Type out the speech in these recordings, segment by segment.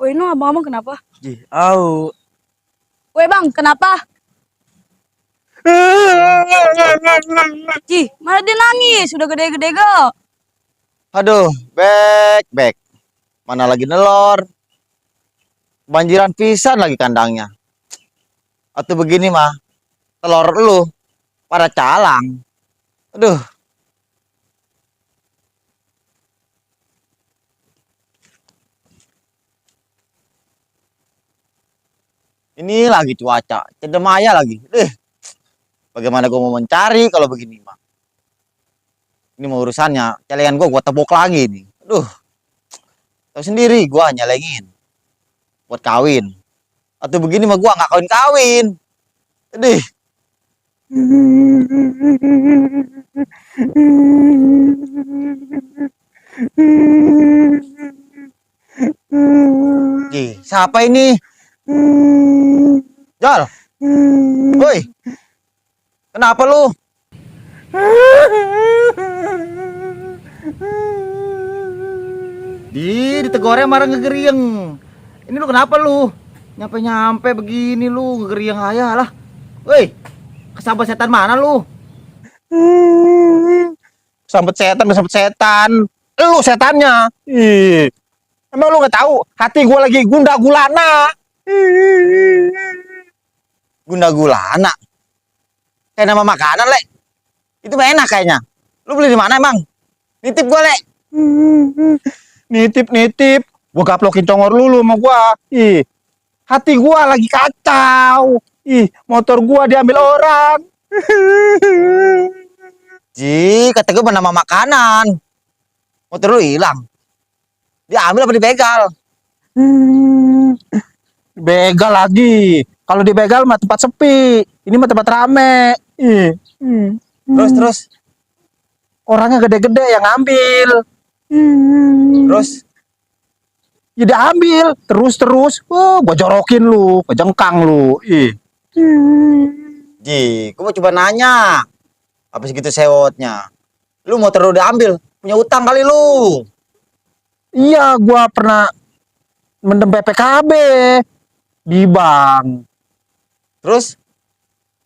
Woi, no, abang-abang kenapa? Ji, au. Woi, bang, kenapa? Ji, mana dia nangis? Sudah gede-gede gak? Aduh, bek. Mana lagi nelor? Banjiran pisan lagi kandangnya. Atau begini mah, telur lu pada calang. Aduh, ini lagi cuaca, cedemaya lagi. Bagaimana gua mau mencari kalau begini mah? Ini mau urusannya, celengan gua tebok lagi nih. Aduh, tahu sendiri gua nyelengin buat kawin. Atau begini mah gua nggak kawin-kawin. Aduh, siapa ini? Jal, woi, kenapa lu? Ditegornya marah ngegerieng. Ini lu kenapa lu? Nyampe begini lu ngegerieng ayah lah. Woi, kesambet setan mana lu? Kesambet setan. Lu setannya. Ih, emang lu nggak tahu? Hati gua lagi gundah gulana. Gundah gulana. Kayak nama makanan, Le. Itu mah enak kayaknya. Lu beli di mana emang? Nitip gua, Le. Nitip. Gua gaplokin congor lu sama gua. Ih, hati gua lagi kacau. Ih, motor gua diambil orang. Ji, kata gua nama makanan. Motor lu hilang. Diambil apa dibegal? Begal lagi. Kalau dibegal mah tempat sepi. Ini mah tempat rame. Ih. Terus. Orangnya gede-gede yang ngambil. Terus? Ya diambil. Terus. Gua jorokin lu. Gua jengkang lu. Ih. Ji, gua mau coba nanya. Apa segitu sewotnya? Lu motor lu udah ambil. Punya utang kali lu. Iya, gua pernah mendem PPKB di bank. Terus?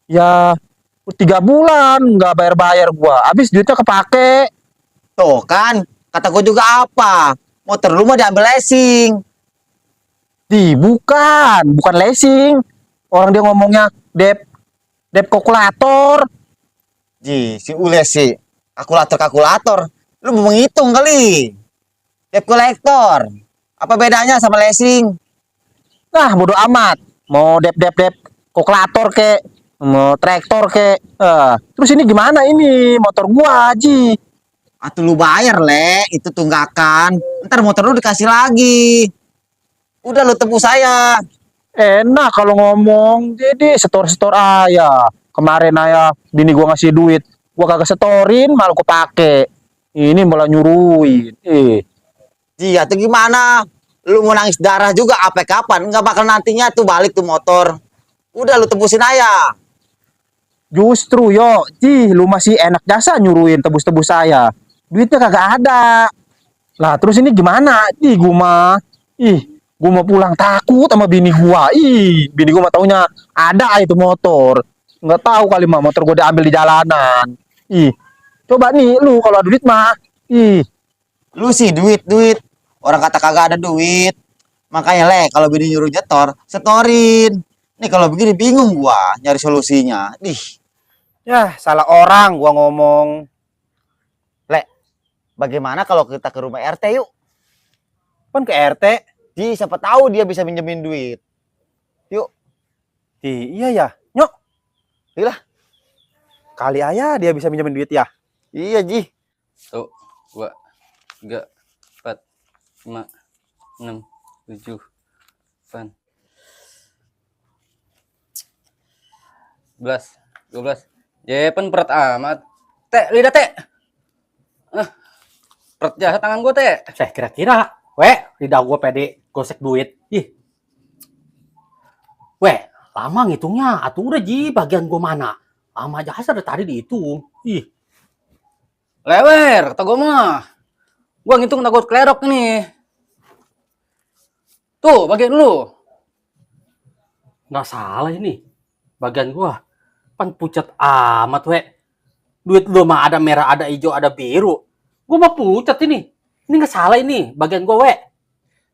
Ya 3 bulan nggak bayar gua. Habis duitnya kepake. Tuh kan, kata gua juga apa? Motor lu mah diambil leasing. Bukan leasing. Orang dia ngomongnya debt kalkulator. Si Ule sih. Kalkulator. Lu mau menghitung kali. Debt collector. Apa bedanya sama leasing? Nah, bodo amat. Mau debt kalkulator kek, mau traktor kek. Terus ini gimana ini? Motor gua, Ji. Atuh lu bayar, Le. Itu tunggakan. Ntar motor lu dikasih lagi. Udah lu tebus saya. Enak kalau ngomong. Jadi setor ayah. Kemarin ayah bini gua ngasih duit. Gua kagak setorin, malah gua pake. Ini malah nyuruhin. Ji, atau gimana? Lu mau nangis darah juga apa kapan? Nggak bakal nantinya tuh balik tuh motor. Udah lu tebusin aja. Justru lu masih enak jasa nyuruhin tebus saya. Duitnya kagak ada. Lah terus ini gimana? Gua mau pulang takut sama bini gua. Bini gua mah taunya ada itu motor. Nggak tahu kali mah motor gua diambil di jalanan. Coba nih lu kalau ada duit mah. Lu sih duit. Orang kata kagak ada duit. Makanya Le, kalau bini nyuruh nyetor, setorin. Nih kalau begini bingung gua nyari solusinya. Ya, salah orang gua ngomong. Le, bagaimana kalau kita ke rumah RT yuk? Kan ke RT? Siapa tahu dia bisa minjemin duit. Yuk. Iya ya. Nyok. Iyalah. Kali aja dia bisa minjemin duit ya. Iya, Ji. 1, 2, 3, 4, 5, 6, 7, 8, 11, 12. Jepen berat amat. Teh, lidah teh. Berat jahat tangan gua teh. Saya kira-kira, lidah gua pede gosek duit. Lama ngitungnya. Atuh udah Ji, bagian gua mana? Lama jasa dari tadi dihitung. Lewer, kata gua mah. Gua ngitung takut klerok nih. Tuh, bagian lu. Nggak salah ini. Bagian gua. Pan pucat amat, we. Duit lu mah ada merah, ada hijau, ada biru. Gua mah pucat ini. Ini nggak salah ini. Bagian gua, we.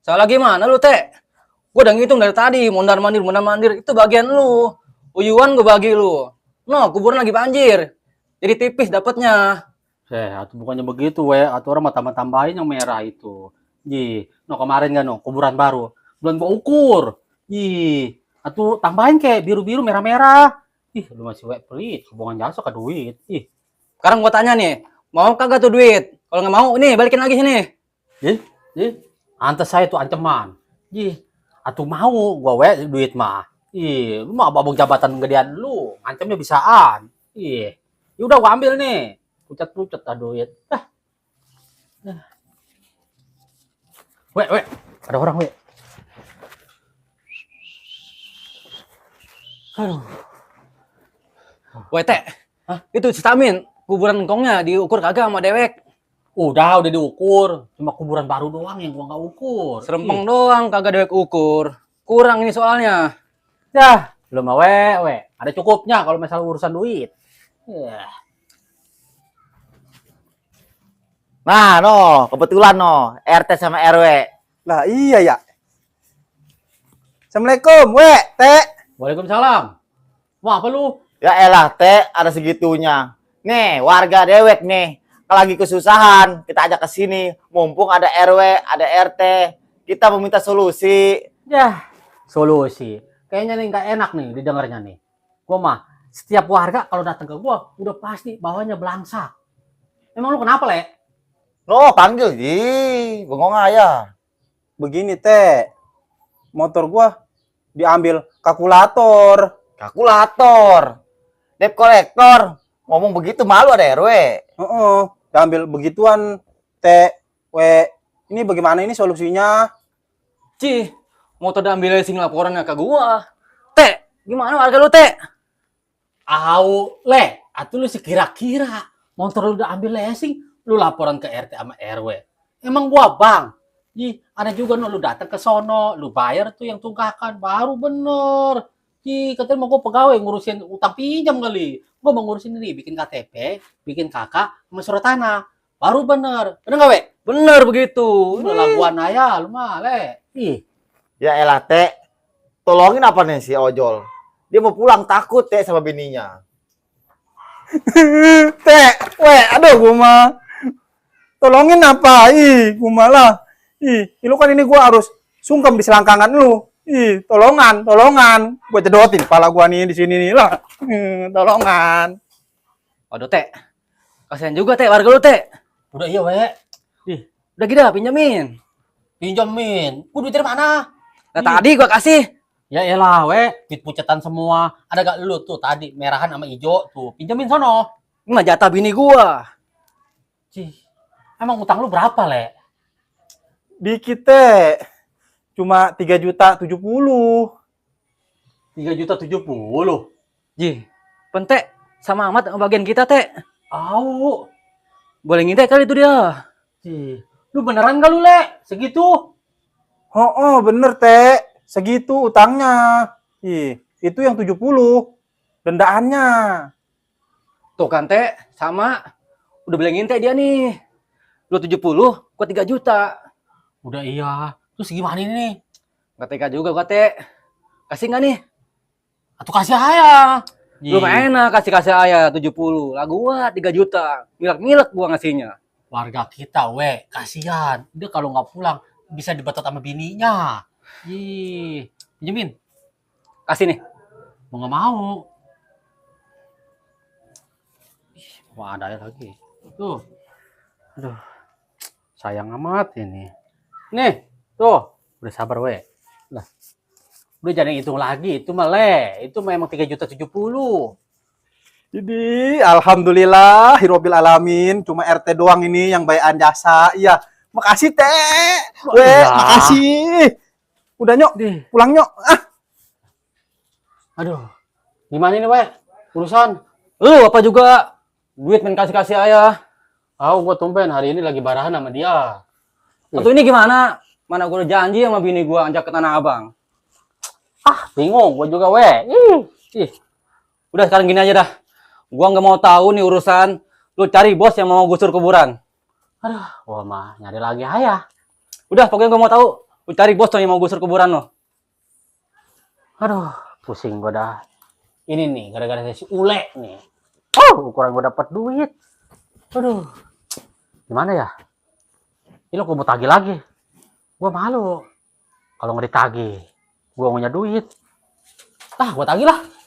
Salah gimana lu, Teh? Gua udah ngitung dari tadi, mondar-mandir. Itu bagian lu. Uyuan gua bagi lu. No, kuburan lagi banjir. Jadi tipis dapatnya. Atau bukannya begitu, we. Atau orang mah tambah-tambahin yang merah itu. No kemarin kan, no, kuburan baru. Belum gua ukur. Atau tambahin kayak biru-biru, merah-merah. Lu masih we pelit. Hubungan jasa ke duit. Sekarang gua tanya nih, mau kagak tuh duit? Kalau nggak mau, nih balikin lagi sini. Antes saya tuh ancaman. Atau mau gua we duit mah. Lu mah abang jabatan gedean lu. Ancamnya bisaan. Yaudah gua ambil nih. Pucat-pucat dah duit. We. Ada orang, we. Aduh. Woi, Teh. Itu vitamin. Kuburan engkongnya diukur kagak sama dewek. Udah diukur. Cuma kuburan baru doang yang gua nggak ukur. Serempeng doang kagak dewek ukur. Kurang ini soalnya. Dah, belum mah we. Ada cukupnya kalau masalah urusan duit. Nah, no, kebetulan no, RT sama RW. Lah iya ya. Assalamualaikum, we, Teh. Waalaikumsalam. Mau apa lu? Ya elah, Teh, ada segitunya. Nih, warga dewek nih, lagi kesusahan, kita ajak ke sini. Mumpung ada RW, ada RT, kita meminta solusi. Solusi. Kayaknya nih nggak enak nih didengarnya nih. Gua mah setiap warga kalau datang ke gua udah pasti bawahnya belangsak. Emang lu kenapa, Le? No, panggil, bengong aja. Begini, Teh. Motor gua diambil kalkulator. Kalkulator, debt kolektor, ngomong begitu malu ada RW. Diambil begituan, Teh. We, ini bagaimana ini solusinya? Motor diambil sing laporannya ke gua. Teh, gimana warga lu, Teh? Le, atuh lu sekira-kira motor lu udah ambil lesing, lu laporan ke RT sama RW. Emang gua bang? Ada juga no, lu datang ke sono, lu bayar tuh yang tunggakan, baru bener. Katanya mau gua pegawai ngurusin utang pinjam kali. Gua mau ngurusin ini, bikin KTP, bikin kakak, sama surat tanah. Baru bener. Bener nggak, we? Bener begitu. Udah laguan aja, lu mah, Le. Ya elah, Teh, tolongin apa nih si ojol? Dia mau pulang takut, Teh, sama bininya. Teh, we, aduh gua mah. Tolongin apa? Gua malah. Lu kan ini gua harus sungkem di selangkangan lu. Tolongan. Gua cedotin kepala gua nih di sini nih lah. Tolongan. Waduh, Teh. Kasihan juga, Teh, warga lu, Teh. Udah iya, we. Udah gila, pinjamin. Pinjamin. Gua duitnya mana? Nah, tadi gua kasih. Ya elah, we. Duit pucetan semua. Ada gak lu tuh tadi merahan sama hijau tuh. Pinjamin sono. Ini mah jatah bini gua. Emang utang lu berapa, Le? Dikit, Teh. Cuma 3,70 juta. 3,70 juta. Pente sama amat sama bagian kita, Teh. Au. Boleh ngintai kali itu dia. Lu beneran gak lu, Le? Segitu? Bener, Teh. Segitu utangnya. Itu yang 70. Dendaannya. Tuh kan, Teh, sama. Udah boleh ngintai dia nih. Lu 70, gua 3 juta. Udah iya. Terus gimana ini nih? Gak tega juga gua, Teh. Kasih nggak nih? Atau kasih aja. Belum enak kasih ayah 70. Lah gua 3 juta. Milek-milek gua ngasihnya. Warga kita, we. Kasihan. Dia kalau nggak pulang bisa dibetot sama bininya. Pinjemin. Kasih nih. Mau nggak mau. Wah, ada lagi. Tuh. Aduh. Sayang amat ini. Nih, tuh. Udah sabar, we. Lah. Udah jangan hitung lagi. Itu mah, Le. Itu memang 3,70 juta. Jadi, alhamdulillah, hirobil alamin. Cuma RT doang ini yang bayan jasa. Iya, makasih, Teh. Makasih. Udah, Nyok. Pulang, Nyok. Aduh. Gimana ini, we? Urusan? Lu apa juga? Duit main kasih ayah. Gua tumben hari ini lagi barahan sama dia. Atau ini gimana? Mana gue udah janji sama bini gue ajak ke Tanah Abang. Ah, bingung gue juga, weh. Ih. Udah sekarang gini aja dah. Gua nggak mau tahu nih urusan. Lu cari bos yang mau gusur kuburan. Aduh, gua mah nyari lagi ayah. Udah, pokoknya gua mau tahu. Lu cari bos yang mau gusur kuburan lo. Aduh, pusing gua dah. Ini nih, gara-gara si Ule nih. Oh, ukuran gua dapat duit. Aduh, gimana ya? Ini gua mau tagih lagi. Gua malu. Kalau nggak ditagih, gua punya duit. Ah, gua tagih lah.